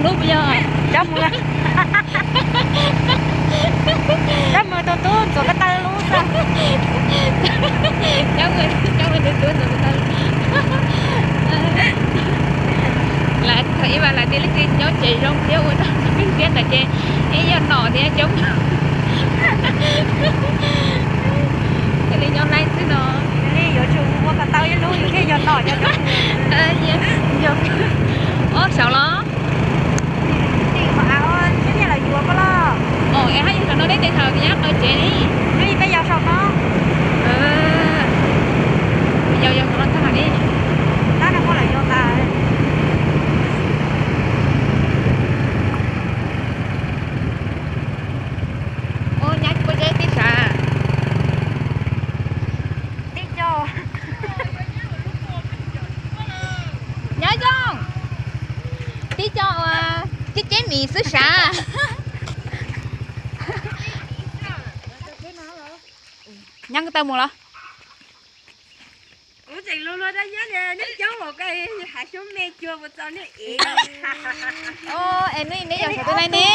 Lub puas yog? Cov mus, cov mus tus tub ntxuav ko taw lub xwb. Cov mus, cov mus tus tub ntxuav ko taw. Lawv thaum ib vas lawv tias leej twg nyob tsev zoo thiab ua noj nyob ntawm ces ib yog nom thiab coob. Thiaj li nyob laib xwb no. Li yuav tsum ua ko taw ib lub thiaj yog nom cov coob. Ob saum los? Tim qhov av thiab niaj lawv yuav ko los. Es haj yog saum no neb tes thaum tias nyob qhov tsev li. Neb peb yog saum no. Yog yog saum no tag li. Tab no muaj lawv yuav tas. Ua nyab puas tsev tib sav. Tib co. Nyob zoo. Tib co ua ceb ceb mis xwb sav. Nyab ko taw mus los? Kuv tseem lus luag dab nyob li neb coob hauv ko, hav xyoob me cuag puas txog nej ev. Es neb yog saum twg laij ne?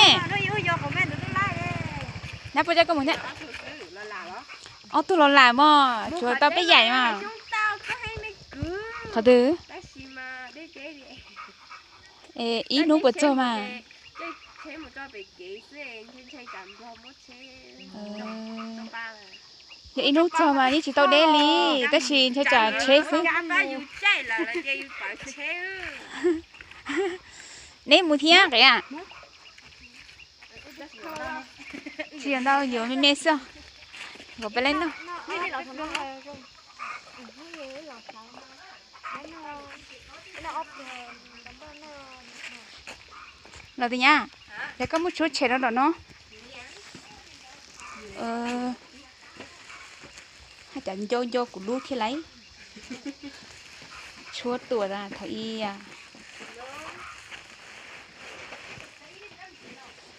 Nyab puas tsev koj mus thiab? Ob tug los lam mog, tshuav tau peb yaim mas. Qhov twg? Es ib hnub puas txog mas? Yog ib hnub txog mas yeej tsis tau deb li, tab sis ntshai tsam tsheb xwb. Neb mus thiab nqis. Tsis yog ntau, yuav me me xwb. Kom peb laib noj. Los tis nyab, ces koj muab tshuab tshem rau nram no. Haj cas nco nco kuv lub thiab lauj. Tshuab tuaj thaum ub.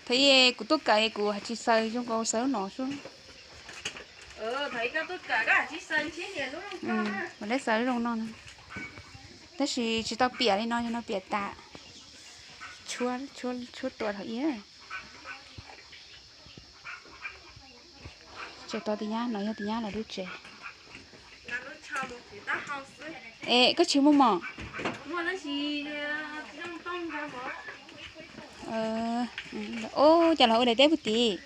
Thaum ub kuv tuaj kawm kuv haj tsis xaws zoo nkaus, xaws lub no xwb. Kuv lawv xaws lub zoo no na. Tab sis tsis tau piam li no, no piam tas. Tshuab, tshuab tuaj thaum ub. Tseem tos tis nyab, no yog tis nyab los lub tsev. Es koj tsis muaj mom? Ub, cas los ua daim teb puag tim?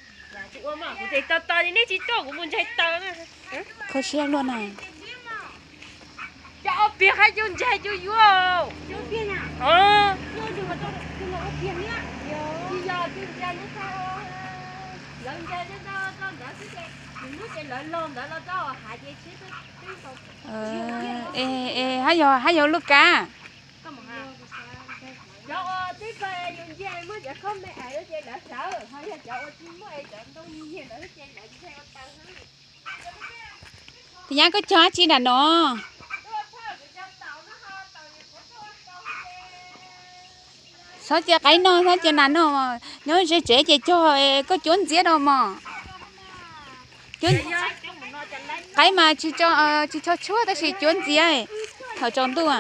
Kho siab luaj na. Cov ob piag qhaib cub ntsaig cub yuav. Es hab yog, hab yog lub kav. Tis nyab koj cog dab tsi nram no? Xob cia qaib noj, xob cia nas noj, nyob ze tsev ces cog koj cuab ntxiab rau mog. Qaib mas tsis tso tshuab tab sis cuab ntxiab thaum tsaus ntuj.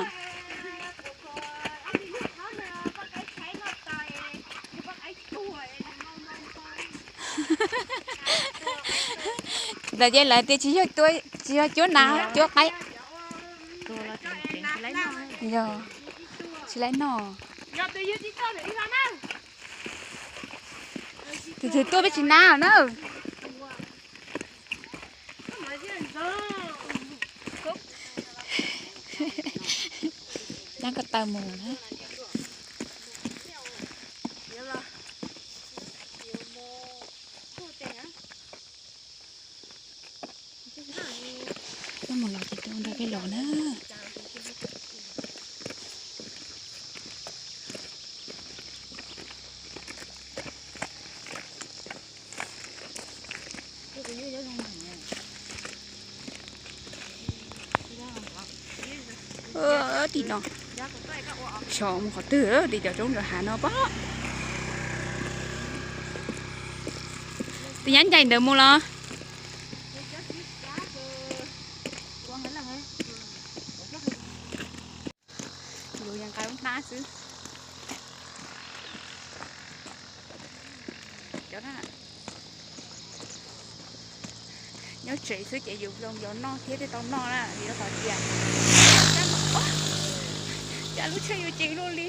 Ntawd ces lawv tias tsis yog cuab nas, cuab qaib. Yog, tsis laib noj. Tus twg tuaj peb tsis nab na. Nyab ko taw mus na. Neb mus los ces tuaj nrog peb los na. Tim no, xyov mus qhov twg tim cov roob ntawm hav no pob. Tus nyab ncaim ntawd mus los? Yuav nqa lub hnab xwb. Nyob tsev xwb ces yus zoo yos noj thiab thiaj tau noj na, vim rau qhov tias cas lub tsheb yuav ceev luaj li.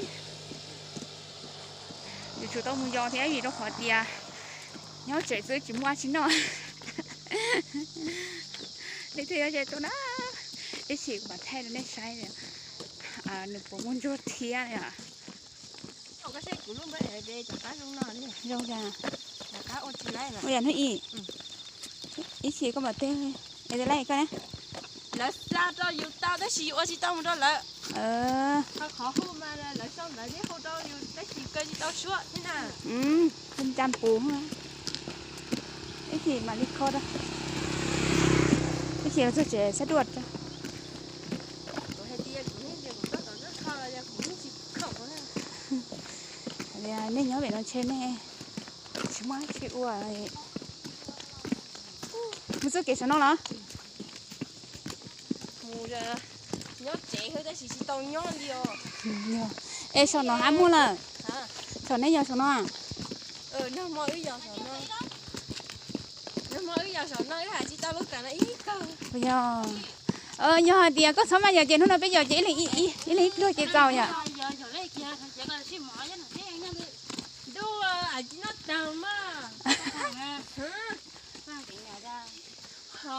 Yus tsum tau mus yos thiab vim rau qhov tias nyob tsev xwb tsis muaj dab tsi noj. Nej thiaj yuav tau na, ib chim kuv mam thaij rau nej saib nws puas muaj ntsuag thiab. Zoo, ua yam hnub ib, ib chim koj mam teg, es lawv koj ne. Lawv xa rau yus tau tab sis yus ua tsis tau mus rau lawv. Qhov hu mas lawv sau ntawv thiab hu rau yus tab sis kaw tsis tau suab thiab na. Ncaj pus, ib chim mam li kho rau, ib chim los txog tsev saib duaj rau. Nej nyob pem no ntshe nej tsis muaj dab tsi ua. Mus txoj kev saum no los? Nyob tsev xwb tab sis tsis tau nyob li os. Es saum no hab muaj lawm? Saum nej yog saum no? Nag hmo wb yog saum no, nag hmo wb yog saum no wb hais tsis tau lub kawm no ib kawg. Yog, yog hais tias koj txhob maj yos ces hnub no peb yos ces ib leeg ib pluag ces txaus yom. Ntuj, tsis noj tag mas. Ho,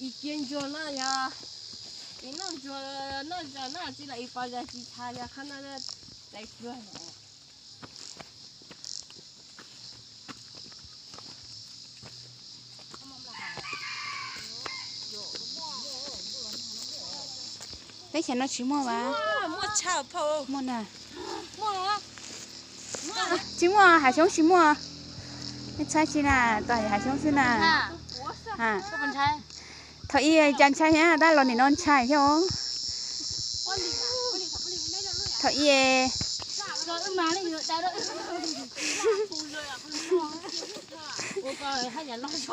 ib kiag ntsuag no yog, ib noj ntsuag noj zog no tsis los ib pov zog tsis tas yog qhov no tais pluag. Teb chaws no tsis muaj mas. Muaj na. Tsis muaj, hav xyoob tsis muaj. Nej txhais tsis na, tos hav xyoob xwb na. Thaum ub cas ntshai thiab, tab los nim no ntshai thiab os. Thaum ub,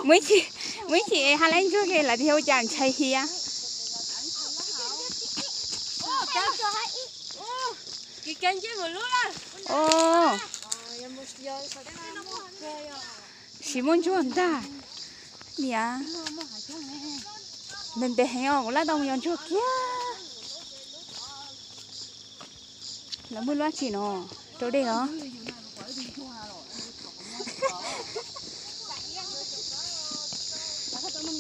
muaj ib chim, muaj ib chim hab laib ntsuag ke lawm tias ua cas ntshai thiab. Tsis muaj ntsuag ntag. Niam, ntev ntev heev os, kuv laj tau mus yos ntsuag kiag. Lawv muaj lub dab tsi no rau dej os?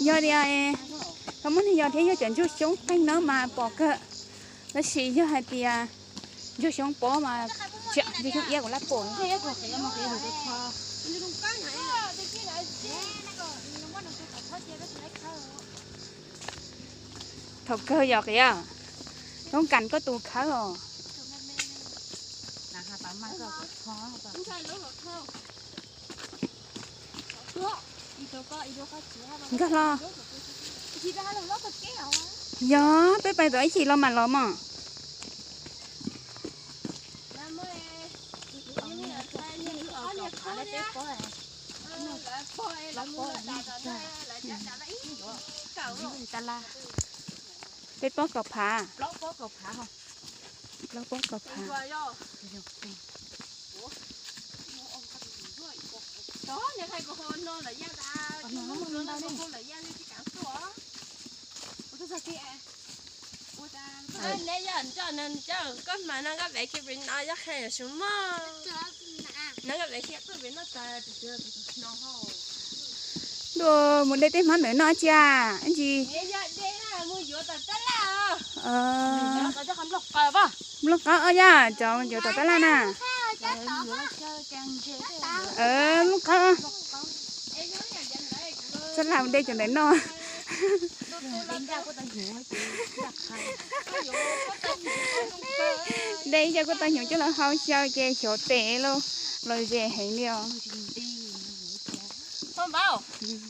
Yog tias koj muaj neeg yos thiab yog cov ntsuag xyoob qeeg no mas pom kawg, tab sis yog hais tias ntsuag xyoob pob mas tsis, ntsuag xyoob iab kuv laj pom. Thaum kawg yog qias, toob kas koj tus khawb os. Nkag los. Yog peb pais tom ib chim los mam los mog. Peb pob kaum phav. Plaub pob kaum phav. Neb yog nco nws nco koj mas no koj pem kiag pem no yog qhia yog sum mog. No koj pem kiag pem pem no tas no. Ntuj, mus de tej hmab ntawm no tsia ntsis. Mus yuav tom tab laj. Nplooj qab os yog cov yuav tom tab laj na. Nplooj qab. Txhob lam de cov ntawm no. De ib co kuj tau hnyuv coj los hau xyaw ces xyov tes lauj, los ze heev li os.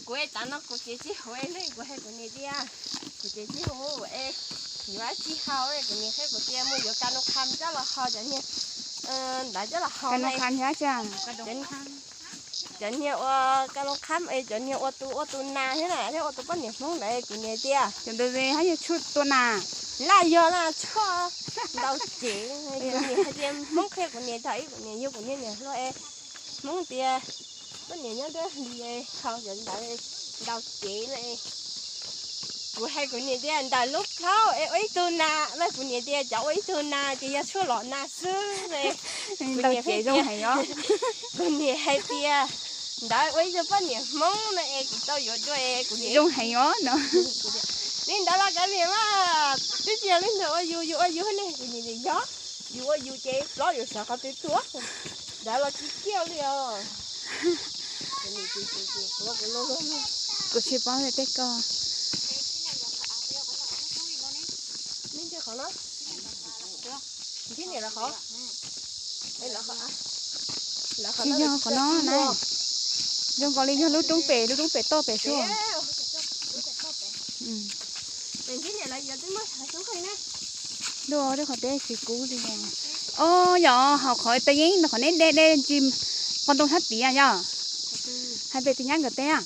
Kuv tav no kuv cev tsis huv li, kuv hais kuv niam tias kuv cev tsis huv es yuav dab tsi hau, kuv niam qhia kuv tias mus yuav kas nus qham coj los hau, cov niag ntawd coj los hau. Cov niag ua kas nus qham es cov niag ua tus ua tus nas thiab na, thiab ua tus poj niam Hmoob ntawd, kuv niam tias cov ntawd haj yog tshuaj tua nas. Laj yog na, tshuaj ntau cev. Kuv niam hais tias Hmoob qhia kuv niam thaum ub, kuv niam yug kuv niag niam hluas es Hmoob tias poj niam nyob dab li ho cov ntawd ntaus cev na. Kuv hais kuv niam tias ntawm lub plaub es ua ib tug nas, mas kuv niam tias cov ua ib tug nas ces yog tshuaj los nas xwb ne. Kuv niam hais tias ntawd ua ib tug poj niam Hmoob na es kuv tau yuav dua es kuv niam zoo heev os no. Li ntawd los kav liam mas, twb tsis yog leej twg ua yus, yus ua yus ne. Kuv niam tias yog, yus ua yus ces plaub yuav sawv qhov twg tuaj. Ntawd los tsis ciaj li os. Kuv tsis paub tej ko. Tsis yog qhov no na. Zoo nkaus li yog lub roob pem, lub roob pem toj pem sua. Lub qhov teb tsis kub li. Os, yog hauv qhov tas yeeb no qhov neb de de ntsis qos ntoo sab tid yog? Hais pem tus nyab nkawd teb.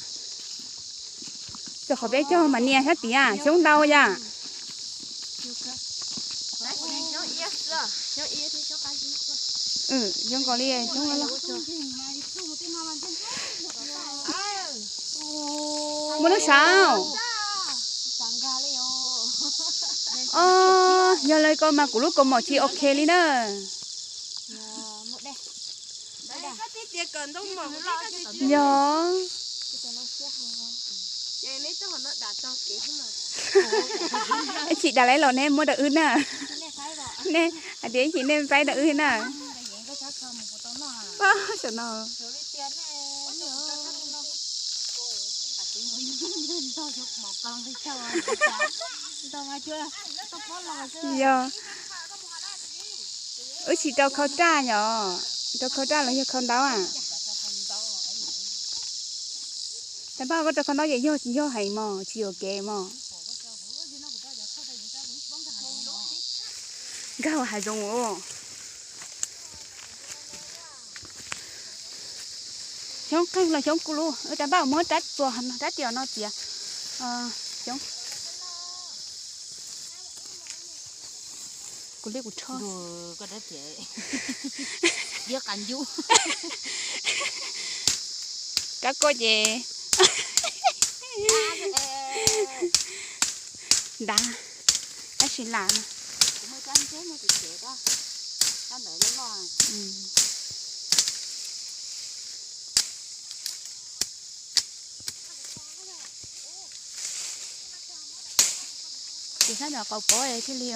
Txog qhov peb cog mas nias sab tid xyoob ntau yom. Zoo nkaus li xyoob. Muaj lub saud. Os, yog li ko mas kuv lub kaus mom tsis ok li na. Yog. Ib chim dam laiv los neb muab rau wb na. Nej hais tias ib chim nej faib rau wb na. Saum no. Yog. Wb tsis rau khau raj yom? Rau khau raj los yog khau ntaub a? Tab Npauj, koj rau khau ntaub ces yog, yog heev mos, tsis yuam kev mos. Nkag hav zoov. Xyoob qeeg los xyoob kuj lub, Tab Npauj muab rab txuas rab tiam no txiav. Xyoob. Kuv li kuv rho. Kab koj ces ntav, tab sis lam no. Ces sab nram qaum pov thiaj li.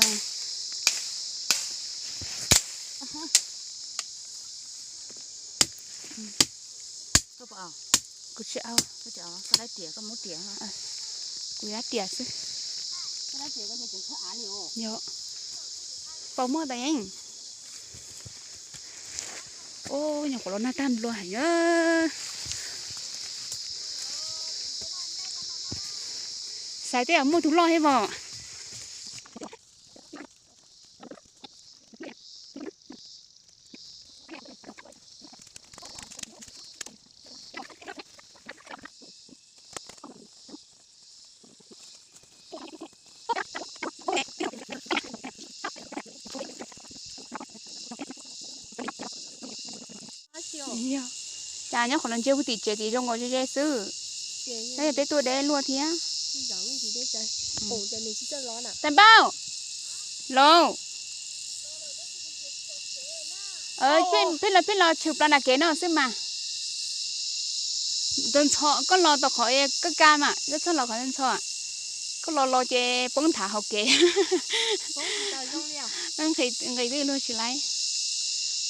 Kuv tsis au. Kuv yuav tiam xwb. Yog. Pom muaj tas yeeb. Ub, nyuam qhuav los nag tag npluag heev. Xav tej zaum muaj tus loj thiab mos. Cas nyob qhov no ntsia puag tim tsev tim zoo nkaus ze ze xwb. Tab yog peb tuaj deb luaj thiab. Tais Npauj, los, peb los, peb los tshwm plaws nram kev no xwb mas. Ntxhov, koj los tau qhov koj ka mas koj txhob los qhov ntxhov. Koj los los ces poob nthav hauv kev. Nqis twb luag tsis laib.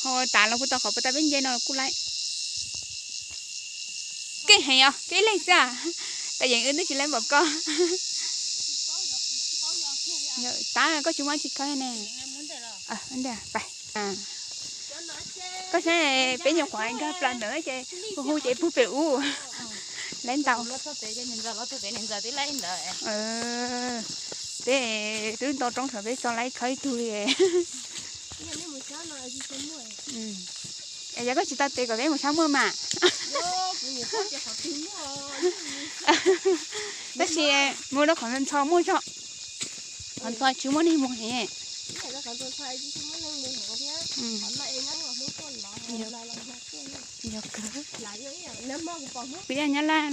Ho tas los puag tau qhov puag ta peb nce no kuj laib. Keej heev os, keej leej xwb. Tas yeem wb twb tsis laib npaum koj. Tab koj tsis muaj tsis kawg ne. Koj saib peb nyuam qhuav nkag plaws ntawd ces hu hu ces pug pem ub. Laib ntau. Peb twb nto roob saum peb tso laib khawb ib tug li. Es yog koj tsis tau tes kom peb mus sab muaj mas. Tab sis mus rau qhov ntxhov muaj tso. Qhov ntxhov tsis muaj neeg mus heev. Kwv daj Nyab Laj,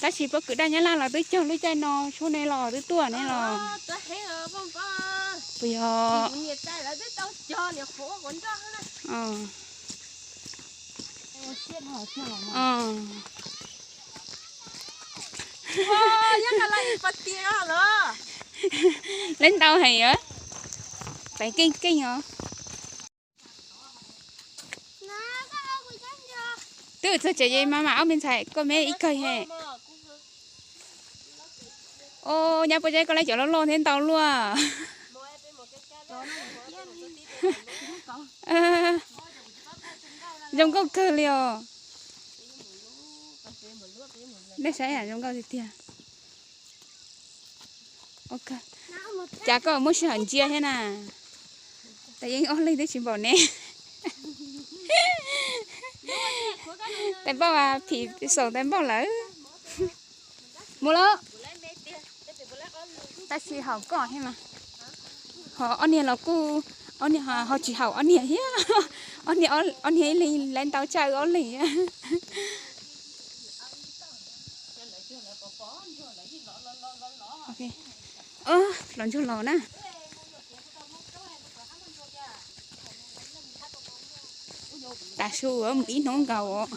tab sis pob kwv daj Nyab Laj los twb cog lub caij no, suab ne los twb tuaj ne los. Puas yog? Lawv ntau heev os. Pem keej keej os. Twb txog tsev ces mas mam ob me ntxhais koj me ib kawg he. Os, nyab Paj Zeb, koj lawv cov loj loj thiab ntau luaj. Zoo nkauj kawg li os. Nej saib, zoo nkauj tiag tiag. Cas koj muab sij hawm ntsia thiab na. Tais yeej ob leeg twb tsis npaum ne. Tais Npauj, phim xaum Tais Npauj lawm. Mus lawm. Tab sis haum koj thiab mas. Ho ob niag los kuj, ob niag ho tsis haum ob niag thiab. Ob niag, ob niag ib leeg lawv ntau tshaj wb ob leeg. Los ntsuag los na. Tav su mus ib hnub nkaus.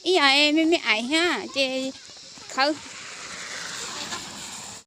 Ib yam me me ais thiab ces khawb